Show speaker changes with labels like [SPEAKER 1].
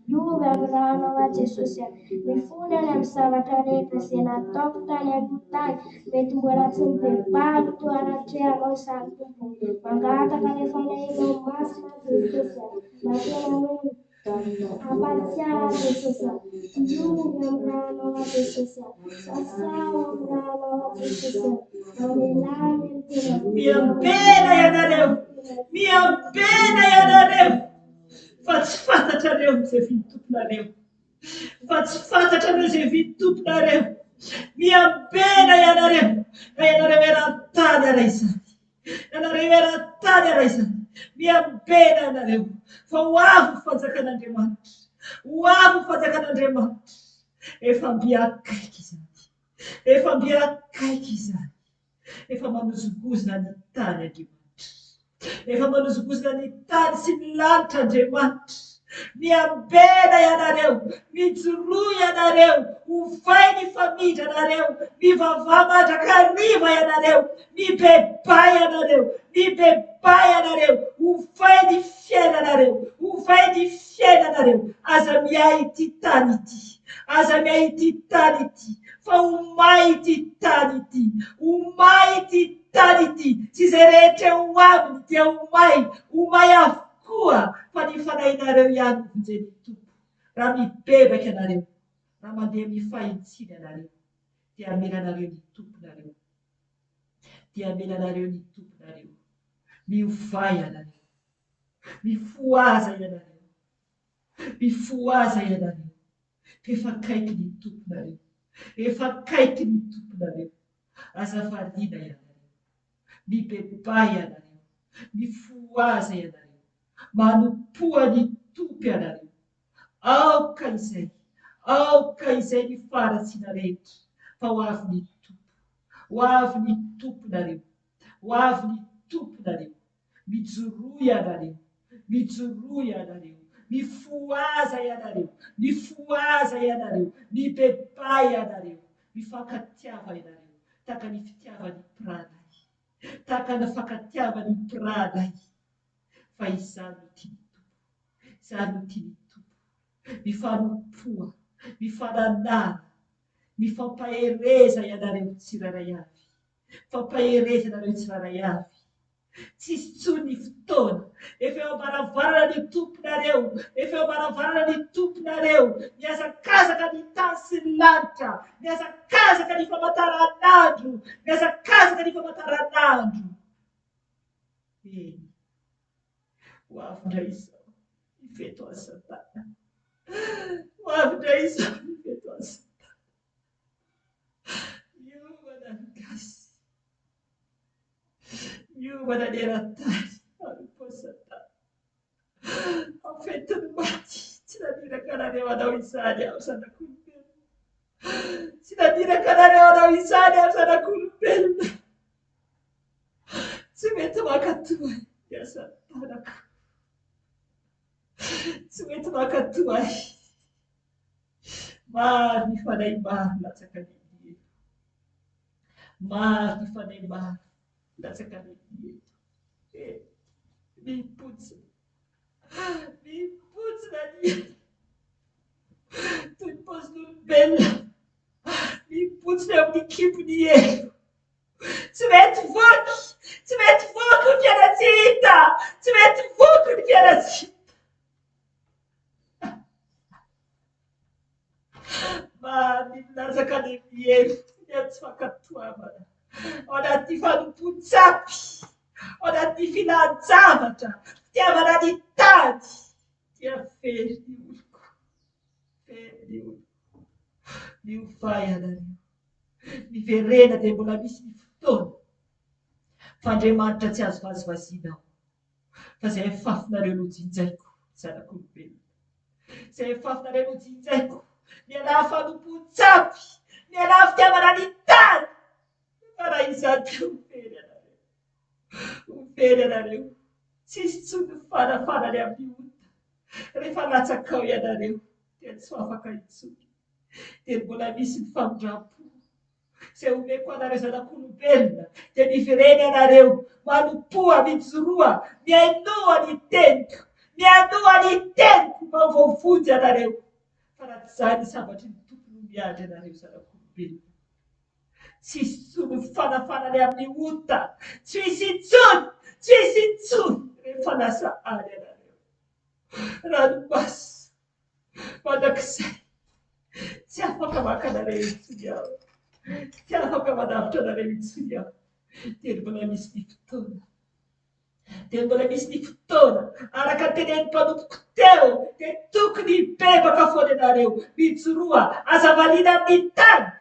[SPEAKER 1] Diovy amin'ny ranao aho Jesosy a. Mifona any amin'ny zavatra rehetra izay nataoko tany aloha tany, mety mbola tsy nibebahako teo anatrehanao izany Tompo o. Mangataka ilay Fanahinao Masina aho Jesosy a. Mba tena hoe hampatsiahy ahy Jesosy a. Diovy amin'ny ranao aho Jesosy a. Sasao amin'ny ranao aho Jesosy a. Mamelà ny heloko.
[SPEAKER 2] Miambena ianareo, miambena ianareo, fa tsy fantatrareo izay vidy tomponareo. Fa tsy fantatrareo izay vidy tomponareo. Miambena ianareo, na ianareo eran-tany ara izany. Ianareo eran-tany ara izany. Miambena ianareo, fa ho avy ny fanjakan'Andriamanitra. Ho avy ny fanjakan'Andriamanitra. Efa mby akaiky izany. Efa mby akaiky izany. Efa manozongozona ny tany Andriamanitra. Efa manozongozona ny tany sy ny lanitra Andriamanitra. Miambena ianareo, mijoroa ianareo, ovay ny famindranareo, mivavaha mandrakariva ianareo, mibebaha ianareo, mibebaha ianareo, ovay ny fiainanareo, ovay ny fiainanareo. Aza miahy ity tany ity, aza miahy ity tany ity, fa ho may ity tany ity, ho may ity tany ity, sy izay rehetra eo aminy dia ho may, ho may avokoa, fa ny fanahinareo ihany no vonjen'ny Tompo. Raha mibebaka ianareo, raha mandeha amin'ny fahintsiana ianareo, dia hamela anareo ny Tomponareo. Dia hamela anareo ny Tomponareo. Miovà ianareo. Mifohaza ianareo. Mifohaza ianareo. Efa akaiky ny Tomponareo. Efa akaiky ny Tomponareo. Aza variana ianareo. Mibebaha ianareo. Mifohaza ianareo. Manompoa ny Tompo ianareo. Aoka izay, aoka izay ny faharatsiana rehetra, fa ho avy ny Tompo. Ho avy ny Tomponareo. Ho avy ny Tomponareo. Mijoroa ianareo, mijoroa ianareo, mifohaza ianareo, mifohaza ianareo, mibebaha ianareo, mifankatiava ianareo, tahaka ny fitiavan'ny mpirahalahy, tahaka ny fankatiavan'ny mpirahalahy, fa izany no tian'ny Tompo, izany no tian'ny Tompo, mifanompoa, mifananara, mifampahereza ianareo tsirairay avy. Fampaherezana anareo tsirairay avy. Tsisy intsony ny fotoana. Efa eo am-baravarana ny Tomponareo. Efa eo am-baravarana ny Tomponareo. Mihazakazaka ny tany sy ny lanitra. Mihazakazaka ny famantaranandro. Mihazakazaka ny famantaranandro. Eny, ho avy indray izao ny fety ho an'i Satana. Ho avy indray izao ny fety ho an'i Satana. Miomana ny gasy. Miomana ny eran-tany hanompo an'i Satana. Amin'ny fetin'ny maty, tsy naniraka anareo hanao izany aho zanak'olombelona. Tsy naniraka anareo hanao izany aho zanak'olombelona. Tsy mety mankatò ahy ny asan'ny tanako. Tsy mety mankatò ahy. Maro ny fanahy maro latsaka any amin'ny helo. Maro ny fanahy maro latsaka any amin'ny helo. Eh, mipotsina. Mipotsina ny helo. Toy ny paozin'olombelona. Mipotsina eo amin'ny kibon'ny helo. Tsy mety voky! Tsy mety voky ny fiaina-tsy hita! Tsy mety voky ny fiaina-tsy hita! Mba ny milatsaka any amin'ny helo ny amin'ny tsy fankatoavana, ao anatin'ny fanompoan-tsampy, ao anatin'ny filan-javatra, fitiavana ny tany, dia very ny oloko, very ny oloko. Miovà ianareo, miverena dia mbola misy ny fotoana, fa Andriamanitra tsy azo vazivaziana ao. Fa izay afafinareo no jinjaiko, zanak'olombelona. Izay afafinareo no jinjaiko. Mialà fanompoan-tsampy, mialà fitiavana ny tany. Fa raha izany dia ho very ianareo. Ho very ianareo. Tsy hisy intsony ny fanafanany amin'ny ota. Rehefa latsaka ao ianareo dia tsy ho afaka intsony. Dia mbola misy ny famindram-po. Izay omeko anareo zanak'olombelona, dia miverena ianareo, manompoa, mijoroa, mihainoa ny teniko. Mialoha ny teniko mba ho voavonjy ianareo, fa raha tsy izany ny sabatry ny Tompo no miandry anareo zanak'olombelona. Tsy hisy intsony ny fanafana ny amin'ny ota, tsy hisy intsony, tsy hisy intsony rehefa lasa any ianareo. Ranomaso mandrakizay, tsy afaka maka anareo intsony aho, tsy afaka manavotra anareo intsony aho, dia mbola misy ny fotoana. Dia mbola misy ny fotoana, araka ny tenenin'ny mpanompoko teo, dia tokony hibebaka foana ianareo. Mijoroa, aza valiana amin'ny tany.